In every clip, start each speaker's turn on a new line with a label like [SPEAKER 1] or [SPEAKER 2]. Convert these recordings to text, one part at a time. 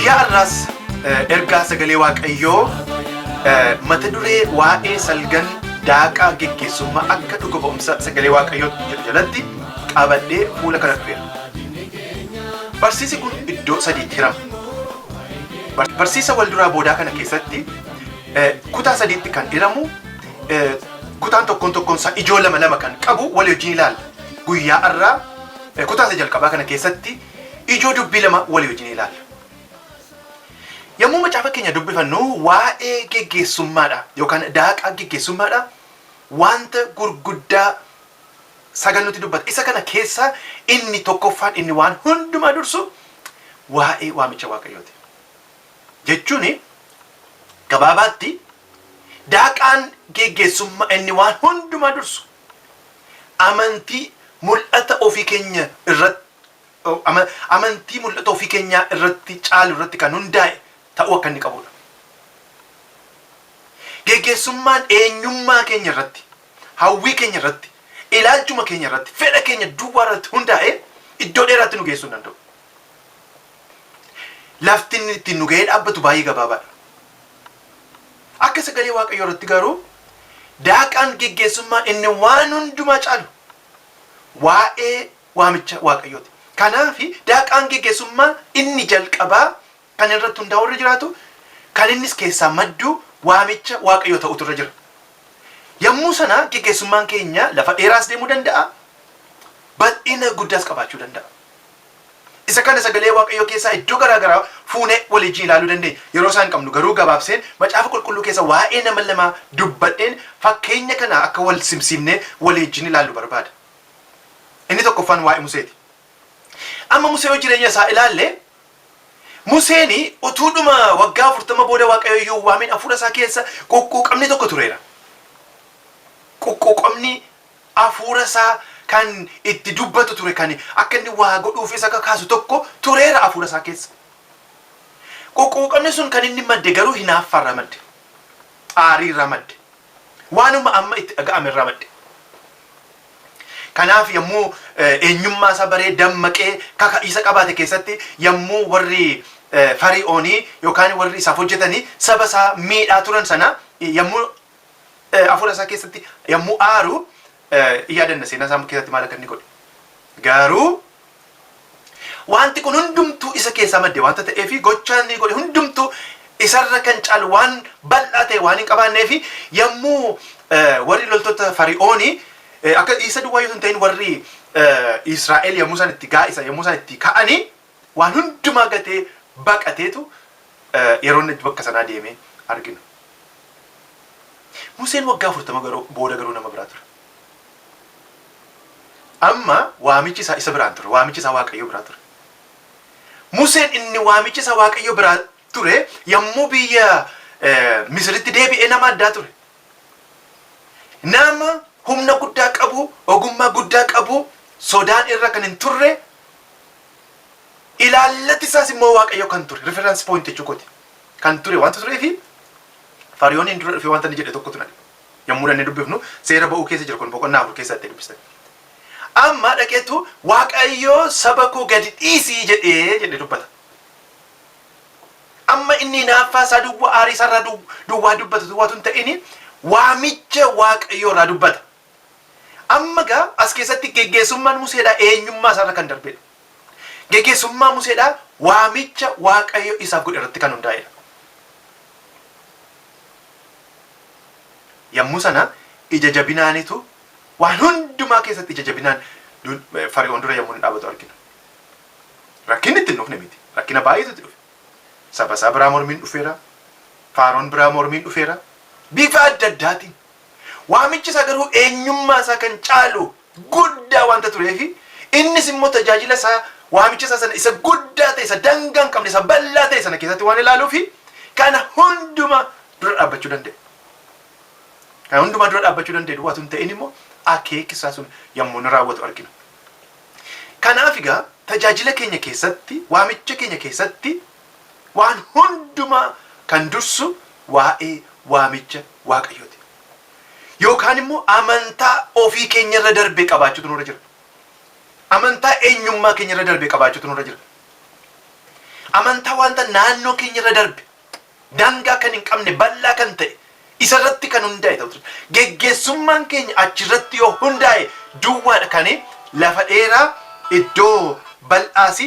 [SPEAKER 1] Guyyaa har'aas ergaa sagalee Waaqayyoo mata duree waa'ee salgan daaqaa geggeessummaa akka dhuga ba'umsa sagalee Waaqayyootti jedhu jalatti qabadhee fuula kana dhufeera. Barsiisi kun iddoo sadiitti hirama. Barsiisa wal duraa boodaa kana keessatti kutaa sadiitti kan hiramu, kutaan tokkoon tokkoon isaa ijoo lama lama kan qabu walii wajjin ilaalla. Guyyaa har'aa kutaa isa jalqabaa kana keessatti ijoo dubbii lama walii wajjin ilaalla. Yommuu macaafa keenya dubbifannu waa'ee geggeessummaadha yookaan daaqaa geggeessummaadha wanta gurguddaa sagal nutti dubbata. Isa kana keessaa inni tokkoffaan, inni waan hundumaa dursu, waa'ee waamicha Waaqayyooti. Jechuun gabaabaatti daaqaan geggeessummaa inni waan hundumaa dursu amantii mul'ata ofii keenya irratti, amantii mul'ata ofii keenyaa irratti caalu irratti kan hundaa'e ta'uu akka inni qabudha. Geggeessummaan eenyummaa keenya irratti, hawwii keenya irratti, ilaalchuma keenya irratti, fedha keenya duwwaa irratti hundaa'e iddoo dheeraatti nu geessuu hin danda'u. Lafti inni ittiin nu ga'ee dhaabbatu baay'ee gabaabaadha. Akka sagalee Waaqayyoo irratti garuu daaqaan geggeessummaa inni waan hundumaa caalu waa'ee waamicha Waaqayyooti. Kanaaf daaqaan geggeessummaa inni jalqabaa kan irratti hundaa'u irra jiraatu, kan innis keessaa maddu waamicha Waaqayyoo ta'utu irra jira. Yommuu sana geggeessummaan keenya lafa dheeraas deemuu danda'a, bal'ina guddaas qabaachuu danda'a. Isa kana sagalee Waaqayyoo keessaa iddoo garaa garaa fuunee waliin ilaaluu dandeenya. Yeroo isaan qabnu garuu gabaabseen macaafa qulqulluu keessa waa'ee nama lamaa dubbadheen fakkeenya kana akka wal simsiifnee waliin ilaallu barbaada. Inni tokkoffaan waa'ee Museeti. Amma Musee yoo jireenya isaa ilaalle, Museen utuudhuma waggaa 40 booda Waaqayyo iyyuu waamin hafuura isaa keessa quqquuqamni tokko tureera. Quqquuqamni hafuura isaa kan itti dubbatu ture, kan akka inni waa godhuuf isa kakaasu tokko tureera hafuura isaa keessa. Quqquuqamni sun kan inni madde garuu hinaaffaarraa madde. Aariirraa madde. Waanuma amma itti dhaga'ame irraa madde. Kanaaf yommuu eenyummaa isaa baree dammaqee kaka'iisa qabaate keessatti, yommuu warri Fari'oonii yookaan warri isaaf hojjetanii saba isaa miidhaa turan sana, yommuu hafuura isaa keessatti yommuu aaru yaadanna, seenaa isaa keessatti maal akka inni godhe. Garuu wanti kun hundumtuu isa keessaa madde wanta ta'eef, gochaa inni godhe hundumtuu isarra kan caalu waan bal'aa ta'e waan hin qabaanneef, yommuu warri loltoota Fari'oonii akka isa duwwaa yoo hin ta'in warri Israa'el yommuu isaan itti gaa'isa, yommuu isaan itti ka'anii, waan hundumaa gatee baqateetu yeroo inni bakka sanaa deemee argina. Museen waggaa 40 garuu booda garuu nama biraa ture. Amma waamichi isaa isa biraan ture. Waamichi isaa Waaqayyo biraa ture. Museen inni waamichi isaa Waaqayyo biraa ture yommuu biyya Misiritti deebi'ee nama addaa ture. Nama humna guddaa qabu, ogummaa guddaa qabu, sodaan irra kan hin turre, ilaallati isaas immoo Waaqayyo kan ture. Reference point jechuu kooti. Kan ture wanta tureefi Fariyooniin dura dhufee wanta inni jedhe tokkotu na dhiba. Yommuu dhannee dubbifnu seera ba'uu keessa jira, kun boqonnaa 4 keessatti dubbistan. Amma dhaqeetu "Waaqayyo saba koo gadi dhiisii" jedhee jedhe dubbata. Amma inni hinaaffaa isaa duwwaa, aarii isaa irraa duwwaa dubbata duwwaatu hin ta'in, waamicha Waaqayyoo irraa dubbata. Amma gaa as keessatti geggeessummaan Museedhaa eenyummaa isaarra kan darbedha. Geggeessummaa Museedhaa waamicha Waaqayyo isaaf godhe irratti kan hundaa'edha. Yommuu sana ija jabinaanitu waan hundumaa keessatti ija jabinaan Fari'oon dura yommuu inni dhaabatu argina. Rakkinni itti hin dhufne miti. Rakkina baay'eetu itti dhufe. Saba isaa biraa mormiin dhufeera. Faaroon biraa mormiin dhufeera. Bifa adda addaatiin. Waamichi isaa garuu eenyummaa isaa kan caalu guddaa wanta tureefi, innis immoo tajaajila isaa waamicha isaa sana isa guddaa ta'e, isa dangaa hin qabne, isa bal'aa ta'e sana keessatti waan ilaaluufi kana hundumaa dura dhaabbachuu danda'e. Kana hundumaa dura dhaabbachuu danda'e duwwaatu hin ta'in immoo akeeki isaa sun yommuu inni raawwatu argina. Kanaaf egaa tajaajila keenya keessatti, waamicha keenya keessatti waan hundumaa kan dursu waa'ee waamicha Waaqayyooti. Yookaan immoo amantaa ofii keenya irra darbe qabaachuutu nurra jira. Amantaa eenyummaa keenya irra darbe qabaachuutu nurra jira. Amantaa wanta naannoo keenya irra darbe, daangaa kan hin qabne, bal'aa kan ta'e, isarratti kan hundaa'e ta'u ture. Geggeessummaan keenya achirratti yoo hundaa'e duwwaadha kan lafa dheeraa iddoo bal'aas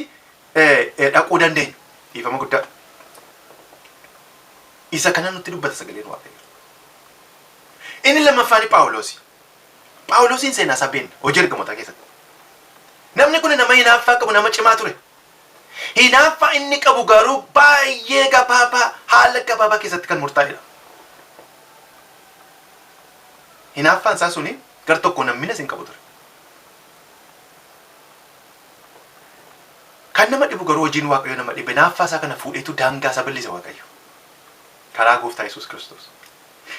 [SPEAKER 1] dhaquu dandeenyu. Dhiifama guddaa. Isa kana nutti dubbata sagaleen Waaqayyoo. Inni lammaffaan Phaawulosi. Phaawulosiin seenaa isaa beekna hojii ergamootaa keessatti. Namni kun nama hinaaffaa qabu, nama cimaa ture. Hinaaffaa inni qabu garuu baay'ee gabaabaa, haala gabaabaa keessatti kan murtaa'edha. Hinaaffaan isaa suni gar tokko namminas hin qabu ture. Kan nama dhibu garuu hojiin Waaqayyoo nama dhibe, hinaaffaa isaa kana fuudheetu daangaa isaa bal'ise Waaqayyo. Karaa Gooftaa Yesuus Kiristoos.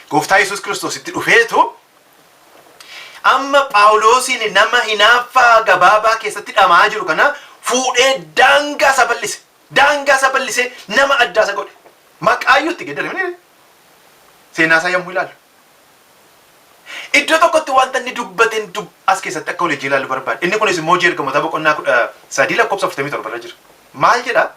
[SPEAKER 1] Gooftaa Yesuus Kiristoos itti dhufeetu amma Phaawulosiin nama hinaaffaa gabaabaa keessatti dhama'aa jiru kana fuudhee daangaa isaa bal'ise. Daangaa isaa bal'isee nama addaa isa godhe. Maqaayyuu itti geddare miti. Seenaa isaa yommuu ilaallu. Iddoo tokkotti wanta inni dubbateen as keessatti akka waliin ilaallu barbaada. Inni kunis immoo Hojii Ergamootaa boqonnaa 13 lakkoofsa 47 irra jira. Maal jedha?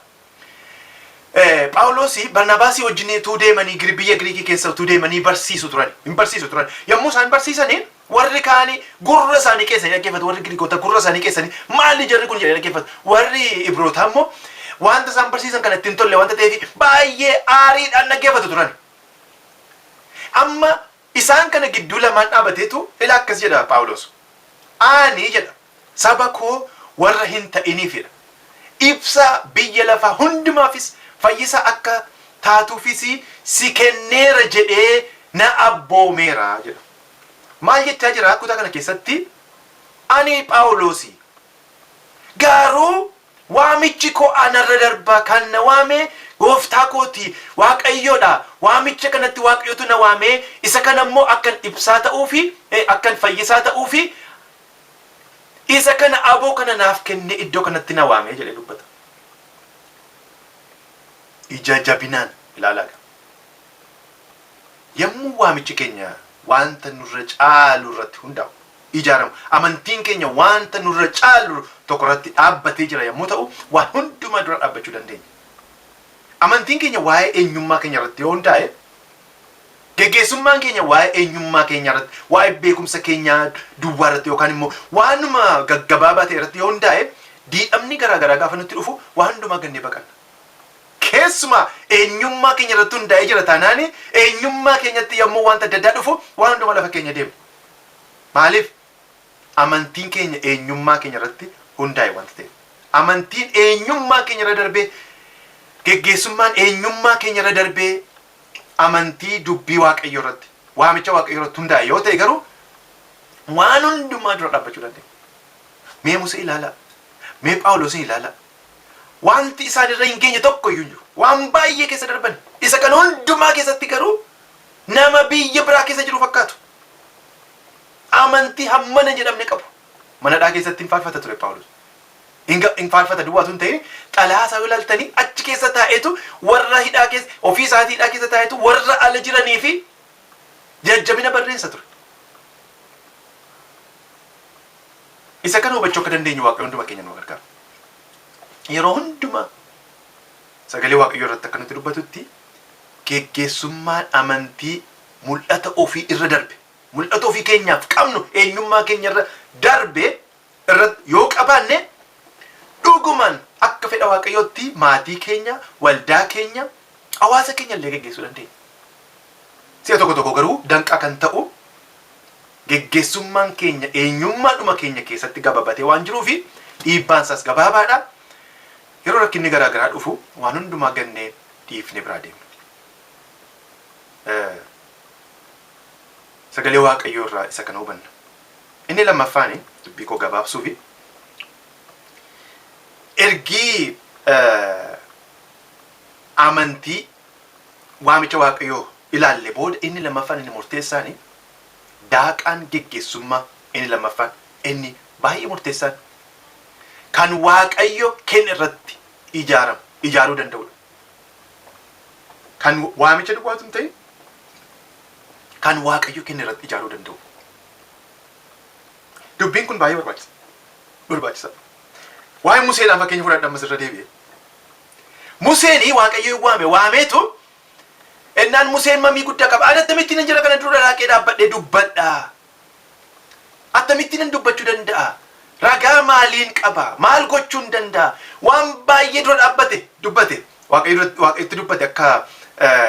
[SPEAKER 1] Phaawulos Barnaabaasii wajjin utuu deemanii biyya Giriikii keessa utuu deemanii barsiisu turan. Hin barsiisu turan. Yommuu isaan barsiisanii warri kaanii gurra isaanii keessanii dhaggeeffatu. Warri Giriikota gurra isaanii keessanii maali jarri kun jedhanii dhaggeeffatu. Warri Ibrootaa immoo wanta isaan barsiisan kana ittiin tolle wanta ta'eef baay'ee aariidhaan dhaggeeffatu turan. Amma isaan kana gidduu lamaan dhaabateetu ila akkas jedha Phaawulos. Ani jedha saba koo warra hin ta'iniifidha. Ibsaa biyya lafaa hundumaafis fayyisaa akka taatuufis si kenneera jedhee na abboomeera jedha. Maal jechaa jira kutaa kana keessatti? Ani Phaawulosi garuu waamichi koo anarra darbaa, kan na waame gooftaa kooti, Waaqayyoodha. Waamicha kanatti Waaqayyotu na waame, isa kana immoo akkan ibsaa ta'uufi, akkan fayyisaa ta'uufi isa kana aboo kana naaf kennee iddoo kanatti na waame jedhee dubbata. Ija jabinaan ilaalaa. Yommuu waamichi keenya wanta nurra caalu irratti hundaa'u, ijaaramu, amantiin keenya wanta nurra caalu tokko irratti dhaabbatee jira yommuu ta'u, waan hundumaa dura dhaabbachuu dandeenya. Amantiin keenya waa'ee eenyummaa keenya irratti yoo hundaa'e, geggeessummaan keenya waa'ee eenyummaa keenya irratti, waa'ee beekumsa keenyaa duwwaa irratti yookaan immoo waanuma gaggabaabaa ta'e irratti yoo hundaa'e, diidhamni garaa garaa gaafa nutti dhufu waan hundumaa gannee baqanna. Keessumaa eenyummaa keenya irratti hundaa'ee jira taanaan, eenyummaa keenyatti yommuu wanta adda addaa dhufu waan hundumaa lafa keenya deemu. Maaliif? Amantiin keenya eenyummaa keenya irratti hundaa'e wanta ta'eef. Amantiin eenyummaa keenya irra darbee, geggeessummaan eenyummaa keenya irra darbee amantii dubbii Waaqayyoo irratti, waamicha Waaqayyoo irratti hundaa'e yoo ta'e garuu waan hundumaa dura dhaabbachuu dandeenya. Mee Musee ilaalaa. Mee Phaawulosin ilaalaa. Wanti isaan irra hin geenye tokko iyyuu hin jiru. Waan baay'ee keessa darban. Isa kana hundumaa keessatti garuu nama biyya biraa keessa jiru fakkaatu. Amantii hammana hin jedhamne qabu. Manadhaa keessatti hin faarfata ture Phaawulos. Hin faarfata duwwaatu hin ta'in, xalayaa isaa yoo ilaaltanii achi keessa taa'eetu warra hidhaa keessa, ofii isaatii hidhaa keessa taa'eetu warra ala jiranii fi jajjabina barreessa ture. Isa kana hubachuu akka dandeenyu Waaqayyo hunduma keenya nu gargaara. Yeroo hundumaa sagalee Waaqayyoo irratti akka nutti dubbatutti, geggeessummaan amantii mul'ata ofii irra darbe, mul'ata ofii keenyaaf qabnu eenyummaa keenya irra darbe irratti yoo qabaanne, dhugumaan akka fedha Waaqayyootti maatii keenya, waldaa keenya, hawaasa keenya illee geggeessuu dandeenya. Si'a tokko tokko garuu danqaa kan ta'u geggeessummaan keenya eenyummaadhuma keenya keessatti gababatee waan jiruufi dhiibbaan isaas gabaabaadha. Yeroo rakkinni garaa garaa dhufu waan hundumaa gannee dhiifnee biraa deemna. Sagalee Waaqayyoo irraa isa kana hubanna. Inni lammaffaan dubbii koo gabaabsuufi ergii amantii waamicha Waaqayyoo ilaalle booda, inni lammaffaan inni murteessaan, daaqaan geggeessummaa inni lammaffaan inni baay'ee murteessaan kan Waaqayyo kenne irratti ijaaramu, ijaaruu danda'udha. Kan waamicha duwwaatu hin ta'in, kan Waaqayyo kenne irratti ijaaruu danda'u. Dubbiin kun baay'ee barbaachisa. Barbaachisa. Waa'ee Museedhaan fakkeenya fudhadha ammas irra deebi'e. Museen Waaqayyo waame waameetu ennaan Museen mamii guddaa qaba. Ani akkamittiin jira kana dura dhaqee dhaabbadhee dubbadha? Akkamittiin nan dubbachuu danda'a? Ragaa maaliin qaba? Maal gochuun danda'a? Waan baay'ee dura dhaabbate dubbate. Waaqayyotti dubbate akka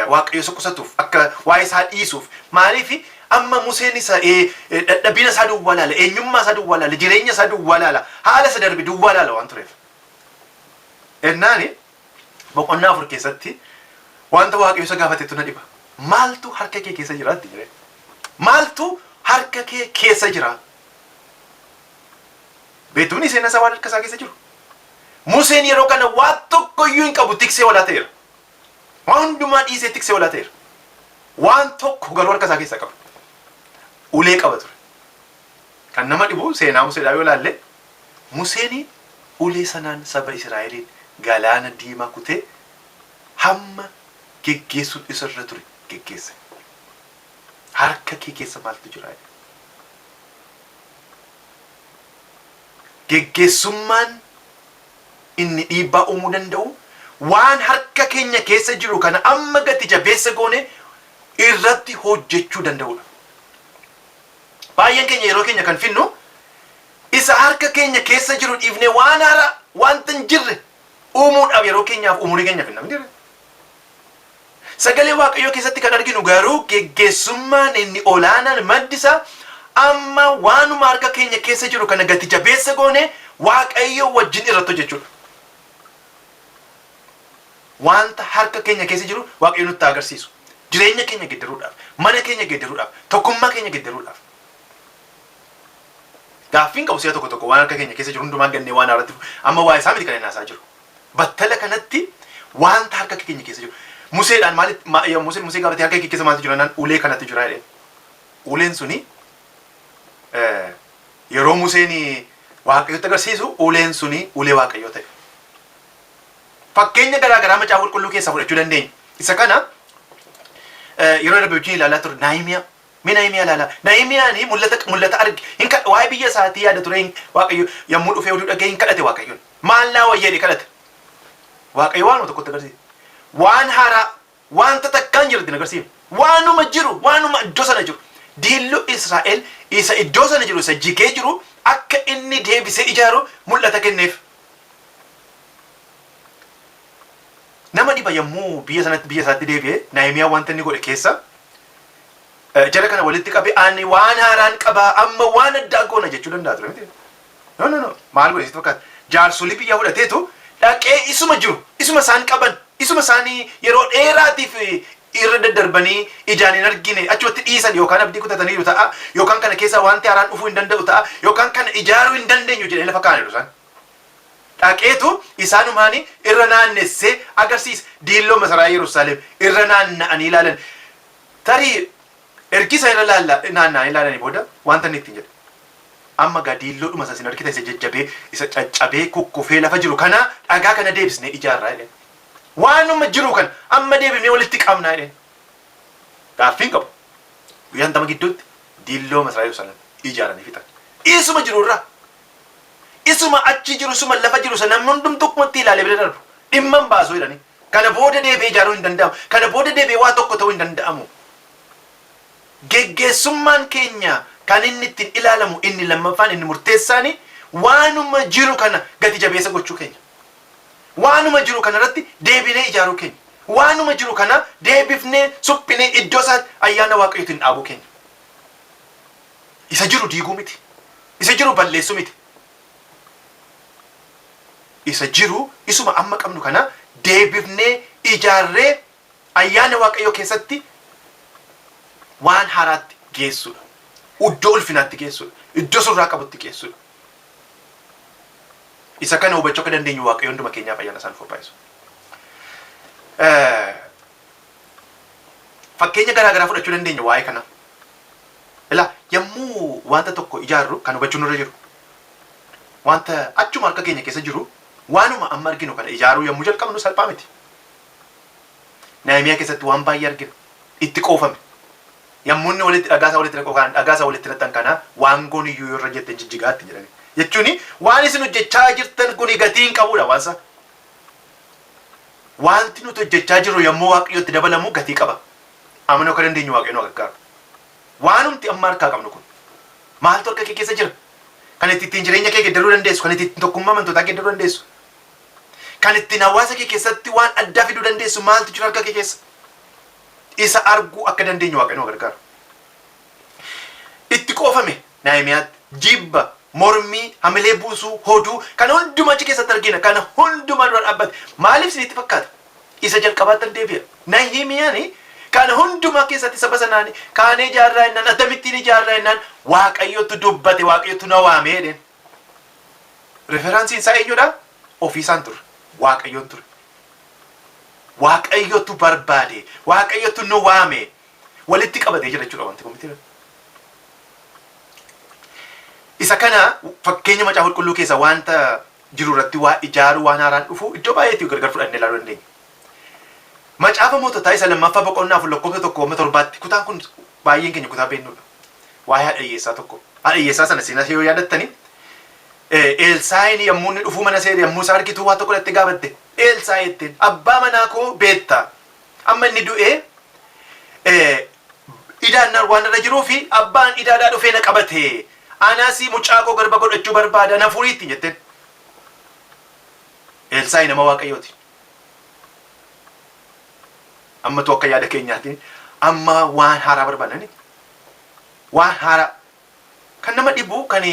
[SPEAKER 1] Waaqayyo isa qusatuuf, akka waa'ee isaa dhiisuuf. Maaliif amma Museen isa dadhabina isaa duwwaa laala, eenyummaa isaa duwwaa laala, jireenya isaa duwwaa laala, haala isa darbe duwwaa laala waan tureef. Ennaani boqonnaa 4 keessatti wanta Waaqayyo isa gaafatetu na dhiba. Maaltu harka kee keessa jira? Itti jedhee. Maaltu harka kee keessa jira? Beektumni seenaa isaa waan harka isaa keessa jiru. Museen yeroo kana waa tokko iyyuu hin qabu, tiksee hoolaa ta'eera. Waan hundumaa dhiisee tiksee hoolaa ta'eera. Waan tokko garuu harka isaa keessaa qaba. Ulee qaba ture. Kan nama dhibu seenaa Museedhaa yoo ilaalle, Museen ulee sanaan saba Israa'eliin galaana diimaa kutee hamma geggeessuun isa irra ture geggeesse. Harka kee keessa maaltu jira? Geggeessummaan inni dhiibbaa uumuu danda'u waan harka keenya keessa jiru kana amma gati jabeessa goone irratti hojjechuu danda'udha. Baay'een keenya yeroo keenya kan finnu isa harka keenya keessa jiru dhiifnee waan haaraa, wanta hin jirre uumuudhaaf yeroo keenyaaf umurii keenya finna miti. Sagalee Waaqayyoo keessatti kan arginu garuu geggeessummaan inni olaanaan maddi isaa amma waanuma harka keenya keessa jiru kana gati jabeessa goone Waaqayyo wajjin irratti hojjechuudha. Wanta harka keenya keessa jiru Waaqayyo nutti haa agarsiisu. Jireenya keenya geddaruudhaaf, mana keenya geddaruudhaaf, tokkummaa keenya geddaruudhaaf. Gaaffiin qabu si'a tokko tokko waan harka keenya keessa jiru hundumaa gannee waan haaratti amma waa'ee isaa miti kan inni haasaa jiru. Battala kanatti wanta harka keenya keessa jiru. Museedhaan maalitti Museen Musee gaafatee harka kee keessa maaltu jira naan ulee kanatu jira jedheen. Uleen suni yeroo Museen Waaqayyotti agarsiisu uleen suni ulee Waaqayyoo ta'e. Fakkeenya garaa garaa Macaafa Qulqulluu keessaa fudhachuu dandeenya. Isa kana yeroo darbe wajjin ilaalaa turre Naahimiyaa. Mee Nahimiyaa ilaalaa. Nahimiyaan mul'ata mul'ata arge. Hin kadha waa'ee biyya isaatii yaada ture hin Waaqayyo yommuu dhufee oduu dhaga'e hin kadhate Waaqayyoon. Maal naa wayya jedhee kadhate. Waaqayyo waanuma tokkotti agarsiise. Waan haaraa wanta takkaan hin jirre itti hin agarsiifne. Waanuma jiru waanuma iddoo sana jiru. Diilloo Israa'el isa iddoo sana jiru isa jigee jiru akka inni deebisee ijaaru mul'ata kenneef. Nama dhiba yommuu biyya sanatti biyya isaatti deebi'e Nahimiyaan wanta inni godhe keessa jara kana walitti qabee ani waan haaraan qaba amma waan addaa goona jechuu danda'a ture miti. No, no, no, maal godhe sitti fakkaata? Jaarsolii biyyaa fudhateetu dhaqee isuma jiru, isuma isaan qaban, isuma isaanii yeroo dheeraatiif irra daddarbanii ijaan hin argine achumatti dhiisan yookaan abdii kutataniiru ta'a yookaan kana keessaa wanti haaraan dhufuu hin danda'u ta'a yookaan kana ijaaruu hin dandeenyu jedhanii lafa kaa'aniiru isaan. Dhaqeetu isaanumaani irra naannessee agarsiise. Diilloo masaraa Yerusaalem irra naanna'anii ilaalan. Tarii ergi isa irra naanna'anii ilaalanii booda wanta inni ittiin jedhe. Amma gaa diilloodhuma isa isin argitan isa jajjabee, isa caccabee kukkufee lafa jiru kana dhagaa kana deebisnee ijaarraa jedheen. Waanuma jiru kana amma deebifnee walitti qabnaa jedheen. Gaaffii hin qabu. Guyyaa 50 gidduutti diilloo masaraa Yerusaalem ijaaranii fixan. Isuma jiru irraa. Isuma achi jiru, isuma lafa jiru, isa namni hundumtuu akkumatti ilaalee bira darbu. Dhimma hin baasu jedhanii. Kana booda deebi'ee ijaaruun hin danda'amu. Kana booda deebi'ee waa tokko ta'uu hin danda'amu. Geggeessummaan keenya kan inni ittiin ilaalamu inni lammaffaan inni murteessaani waanuma jiru kana gati jabeessa gochuu keenya. Waanuma jiru kana irratti deebinee ijaaruu keenya. Waanuma jiru kana deebifnee suphinee iddoo isaatti ayyaana Waaqayyootiin dhaabuu keenya. Isa jiru diiguu miti. Isa jiru balleessuu miti. Isa jiru isuma amma qabnu kana deebifnee ijaarree ayyaana Waaqayyoo keessatti waan haaraatti geessuudha. Iddoo ulfinaatti geessuudha. Iddoo surraa qabutti geessuudha. Isa kana hubachuu akka dandeenyu Waaqayyo hunduma keenyaaf ayyaana isaa nuuf haa baay'isu. Fakkeenya garaa garaa fudhachuu dandeenya waa'ee kanaa. Ilaa, yommuu wanta tokko ijaarru kan hubachuun nurra jiru, wanta achuma harka keenya keessa jiru waanuma amma arginu kana ijaaruu yommuu jalqabnu salphaa miti. Nahimiyaa keessatti waan baay'ee argina. Itti qoofame. Yommuu inni walitti dhagaa isaa walitti naqu kan dhagaa isaa walitti naqxan kana waangoon iyyuu yoo irra jette jijjigaa itti jedhani. Jechuun waan isin hojjechaa jirtan kuni gatii hin qabudha waan isaa. Wanti nuti hojjechaa jirru yommuu Waaqayyotti dabalamu gatii qaba. Amanuu akka dandeenyu Waaqayyo nu gargaara. Waanumti amma harkaa qabnu kun maaltu harka kee keessa jira? Kan itti ittiin jireenya kee geeddaruu dandeessu, kan itti ittiin tokkummaa amantootaa geeddaruu dandeessu, kan ittiin hawaasa kee keessatti waan addaa fiduu dandeessu maaltu jira harka kee keessa? Isa arguu akka dandeenyu Waaqayyo nu gargaara. Itti qoofame Nahimiyaatti jibba, mormii, hamilee buusuu, hoduu kana hundumaa achi keessatti argina. Kana hundumaa dura dhaabbate. Maaliif isinitti fakkaata? Isa jalqabaatti deebi'a. Nahimiyaan kana hundumaa keessatti saba sanaani kaanee ijaarraa jennaan, akkamittiin ijaarraa jennaan, Waaqayyotu dubbate, Waaqayyotu na waamee jedheen. Referenceiin isaa eenyudha? Ofiisaan ture. Waaqayyoon ture. Waaqayyotu barbaade. Waaqayyotu nu waame. Walitti qabatee jira jechuudha wanti kun miti. Isa kana fakkeenya Macaafa Qulqulluu keessa wanta jiru irratti waa ijaaruu, waan haaraan dhufu iddoo baay'eetti gargar fudhannee ilaaluu dandeenya. Macaafa Moototaa isa lammaffaa boqonnaa 4 lakkoofsa 1 hamma 7tti, kutaan kun baay'een keenya kutaa beeknudha. Waa'ee haadha hiyyeessaa tokko. Haadha hiyyeessaa sana seenaa yoo yaadattani, Elsaa'iin yommuu inni dhufuu mana seene, yommuu isa argitu waa tokko dhattee gaafatte. "Elsaa'i," jetteen, "abbaa manaa koo beekta. Amma inni du'ee idaan waan irra jiruu fi abbaan idaadhaa dhufee na qabate. Anas mucaa koo garba godhachuu barbaada, na furiitti," jetteen. Elsaa'i nama Waaqayyooti. Ammatu akka yaada keenyaatiin amma waan haaraa barbaadani. Waan haaraa kan nama dhibu, kan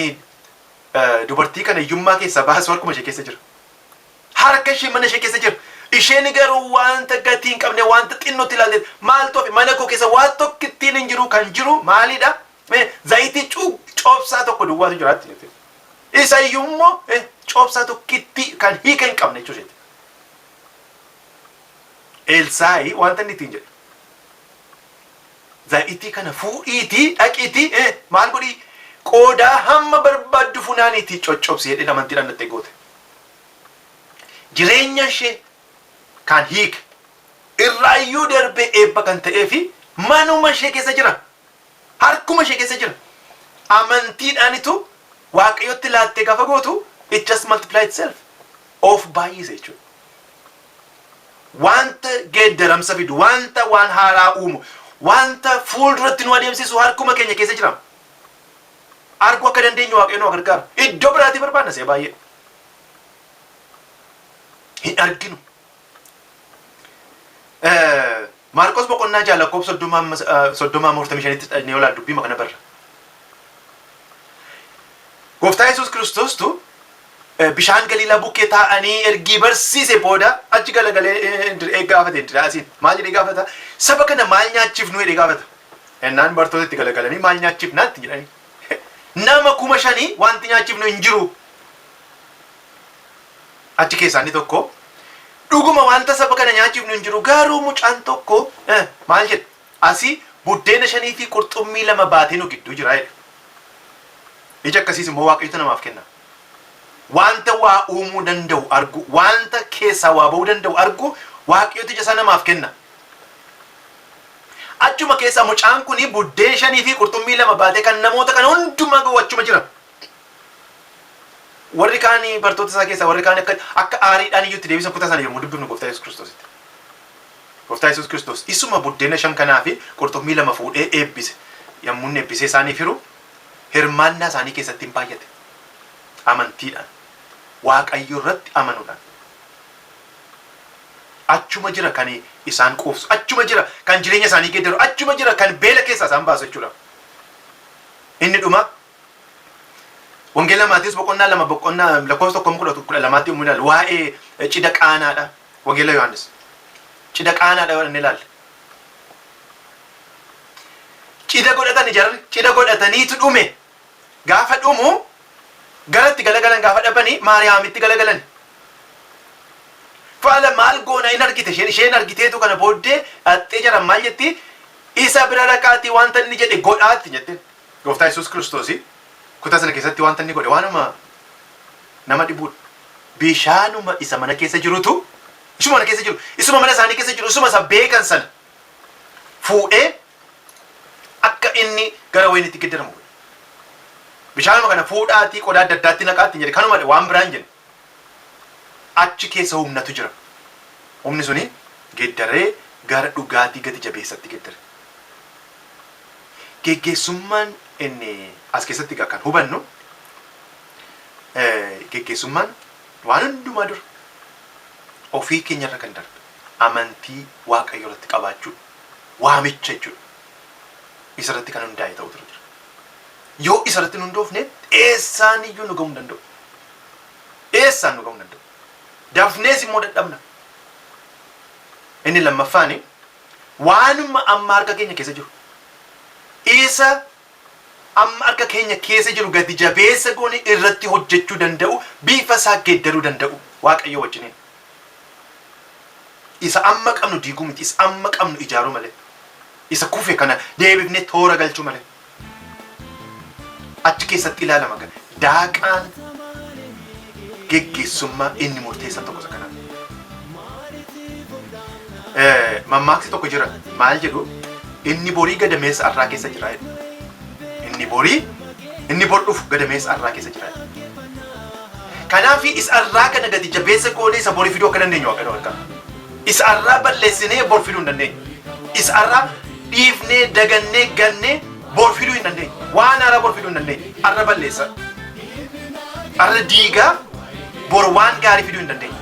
[SPEAKER 1] dubartii kana hiyyummaa keessaa baasu harkuma ishee keessa jira. Harka ishee, mana ishee keessa jira. Isheen garuu wanta gatii hin qabne, wanta xinnootti ilaalte. "Maaltu hafe? Mana koo keessa waan tokkittiin hin jiru. Kan jiru maalidha? Zayitii coobsaa tokko duwwaatu jiraatti," jette. Isa iyyuu immoo coobsaa tokkitti kan hiika hin qabne jechuudha. Elsaa'i wanta inni ittiin jedhe, "Zayitii kana fuudhiitii dhaqiitii maal godhii? Qoodaa hamma barbaaddu funaaniitii coccobsi," jedhee amantiidhaan dhattee goote. Jireenya ishee kan hiike, irraayyuu darbee eebba kan ta'ee fi manuma ishee keessa jira. Harkuma ishee keessa jira. Amantiidhaanitu Waaqayyotti laattee gaafa gootu, it just multiply itself. Of baay'ise jechuudha. Wanta geeddaramsa fidu, wanta waan haaraa uumu, wanta fuulduratti nu adeemsisu harkuma keenya keessa jira. Arguu akka dandeenyu Waaqayyo nu gargaara. Iddoo biraatii barbaadna si'a baay'ee. Hin arginu. Maarqos boqonnaa 6 lakkoofsa 30 amma 45tti dhaqnee olaa dubbii kana barra. Gooftaa Yesuus Kiristoostu bishaan Galiilaa bukkee taa'anii ergii barsiise booda achi galagalee gaafate Indiriyaasiin. Maal jedhee gaafata? "Saba kana maal nyaachifnu?" jedhee gaafata. Ennaan bartoota itti galagalanii, "Maal nyaachifnaa?" itti jedhanii. "Nama 5,000 wanti nyaachifnu hin jiru." Achi keessaa inni tokko, "Dhuguma wanta saba kana nyaachifnu hin jiru, garuu mucaan tokko," maal jedhe, "asii buddeena shanii fi qurxummii lama baatee nu gidduu jira," jedhe. Ija akkasiis immoo Waaqayyotu namaaf kenna. Wanta waa uumuu danda'u argu, wanta keessaa waa ba'uu danda'u argu, Waaqayyotu ija isaa namaaf kenna. Achuma keessaa mucaan kun buddeen shanii fi qurxummii lama baatee kan namoota kana hundumaa ga'u achuma jira. Warri kaan, bartoota isaa keessaa warri kaan akka aariidhaan iyyuu itti deebisan kutaa sana yommuu dubbifnu Gooftaa Yesuus Kiristoositti. Gooftaa Yesuus Kiristoos isuma buddeena shan kanaa fi qurxummii lama fuudhee eebbise. Yommuu inni eebbisee isaaniif hiru, hirmaannaa isaanii keessatti hin baay'ate. Amantiidhaan. Waaqayyo irratti amanuudhaan. Achuma jira kan isaan quufsu, achuma jira kan jireenya isaanii geeddaru, achuma jira kan beela keessaa isaan baasu jechuudha. Inni dhuma Wangeela Maatiyus boqonnaa 2 boqonnaa lakkoofsa 1 12tti yommuu ilaallu, waa'ee cidha Qaanaadha. Wangeela Yohaannis. Cidha Qaanaadha yoo inni ilaalle. Cidha godhatani, jarri cidha godhataniitu dhume. Gaafa dhumu garatti galagalan gaafa dhabanii Maariyaamitti galagalan. Faala maal goona? In argite isheen argiteetu kana booddee dhaxxee jaran maal jetti? "Isa bira dhaqaatii wanta inni jedhe godhaatti," jette. Gooftaa Yesuus Kiristoos kutaa sana keessatti wanta inni godhe waanuma nama dhibuudha. Bishaanuma isa mana keessa jirutu, isuma mana keessa jiru, isuma mana isaanii keessa jiru, isuma isa beekan sana fuudhee akka inni gara wayiniitti geddaramu godhe. "Bishaanuma kana fuudhaatii qodaa adda addaatti naqaatti," jedhe. Kanuma, waan biraan jedhe. Achi keessa humnatu jira. Humni suni geeddaree gara dhugaatii gati jabeessatti geeddare. Geggeessummaan inni as keessatti egaa kan hubannu, geggeessummaan waan hundumaa dura ofii keenyarra kan darbe amantii Waaqayyo irratti qabaachuu, waamicha jechuudha. Isarratti kan hundaa'e ta'utu irra jira. Yoo isarratti hin hundoofne, eessaan iyyuu nu ga'uu hin danda'u. Eessaan nu ga'uu hin danda'u. Dafnees immoo dadhabna. Inni lammaffaani, waanuma amma harka keenya keessa jiru, isa amma harka keenya keessa jiru gati jabeessa goone irratti hojjechuu danda'u, bifa isaa geeddaruu danda'u Waaqayyo wajjiniin. Isa amma qabnu diiguu miti, isa amma qabnu ijaaruu malee. Isa kufe kana deebifnee toora galchuu malee. Achi keessatti ilaalama ga daaqaan geggeessummaa inni murteessan tokko isa kanadha. Mammaaksi tokko jira, maal jedhu? "Inni borii gadameessa arraa keessa jira" jedhu. Inni bor dhufu gadameessa arraa keessa jira jedhu. Kanaaf isa arraa kana gati jabeessa goonee isa borii fiduu akka dandeenyu Waaqayyo gargaara. Isa arraa balleessinee bor fiduu hin dandeenyu. Isa arraa dhiifnee, dagannee, gannee bor fiduu hin dandeenyu. Waan haaraa bor fiduu hin dandeenyu. Arra balleessa. Arra diigaa bor waan gaarii fiduu hin dandeenyu.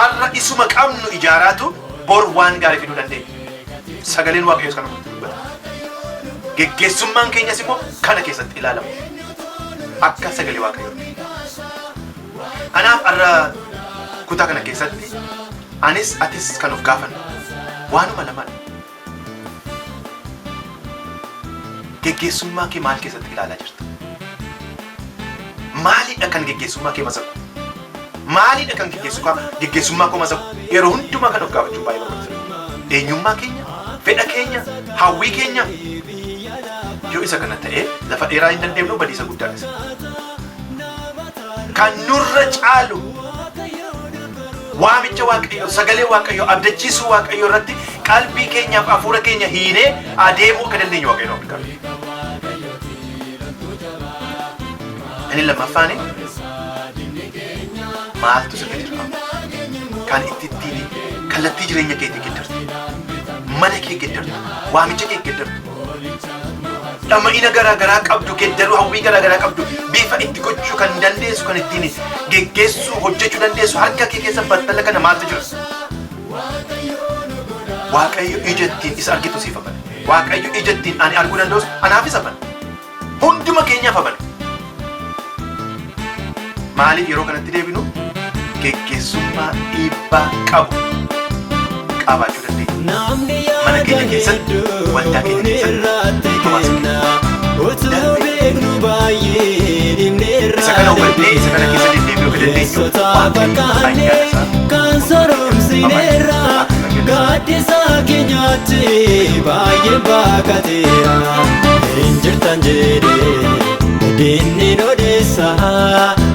[SPEAKER 1] Arra isuma qabnu ijaaraatu bor waan gaarii fiduu dandeenya. Sagaleen Waaqayyoos kana nutti dubbata. Geggeessummaan keenyas immoo kana keessatti ilaalama. Akka sagalee Waaqayyooti. Kanaaf har'a kutaa kana keessatti anis atis kan of gaafannu waanuma lamadha. Geggeessummaa kee maal keessatti ilaalaa jirta? Maalidha kan geggeessummaa kee masaku? Maalidha kan geggeessummaa koo masaku? Yeroo hundumaa kan of gaafachuun baay'ee barbaachisaadha. Eenyummaa keenya, fedha keenya, hawwii keenya yoo isa kana ta'e, lafa dheeraa hin dandeemnu, badiisa guddaadha isa. Kan nurra caalu waamicha Waaqayyoo, sagalee Waaqayyoo, abdachiisuu Waaqayyoo irratti qalbii keenyaaf hafuura keenya hiinee adeemuu akka dandeenyu Waaqayyo nu gargaara. Inni lammaffaan, maaltu sirra jira? Kan itti ittiin kallattii jireenya keetii geddartu, mana kee geddartu, waamicha kee geddartu, dhama'ina garaa garaa qabdu geddaruu, hawwii garaa garaa qabdu bifa itti gochuu kan dandeessu, kan ittiin geggeessuu hojjechuu dandeessu harka kee keessa battala kana maaltu jira? Waaqayyo ija ittiin isa argitu siif bane. Waaqayyo ija ittiin ani arguu danda'us anaaf isa bane. Hunduma keenyaaf bane. Maaliif yeroo kanatti deebinu, geggeessummaa dhiibbaa qabu qabaachuu dandeenya.
[SPEAKER 2] Namni
[SPEAKER 1] Mana
[SPEAKER 2] yaada
[SPEAKER 1] keenya keessatti,
[SPEAKER 2] hedduu
[SPEAKER 1] waldaa keenya keessatti,
[SPEAKER 2] irratti
[SPEAKER 1] hawaasa
[SPEAKER 2] kenna. Utuu
[SPEAKER 1] Darbee.
[SPEAKER 2] beeknu baay'ee dhimne
[SPEAKER 1] Isa kana hubannee isa kana keessa deddeebi'uu akka dandeenyu
[SPEAKER 2] Ogeessota
[SPEAKER 1] Waaqayyo
[SPEAKER 2] fakkaanne
[SPEAKER 1] ayyaana isaa
[SPEAKER 2] kan soromsineerra, gaaddisa keenyaatti baay'ee baqateera. Hin jirtan jedhee diinni odeessa,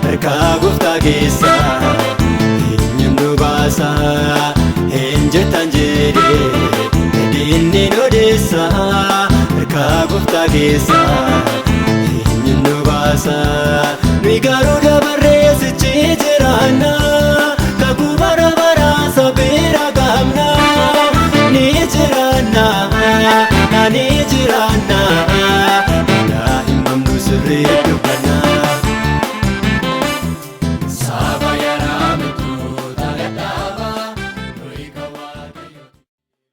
[SPEAKER 2] harka gooftaa keessa eenyuun nu baasa? Hin jirtan jedhee diinni odeessa, harka gooftaa keessa eenyuun nu baasa? Nuyi garuu dabarree sichi jiraanna, kakuu bara baraa sabeera qabna. Ni jiraanna, ni jiraanna.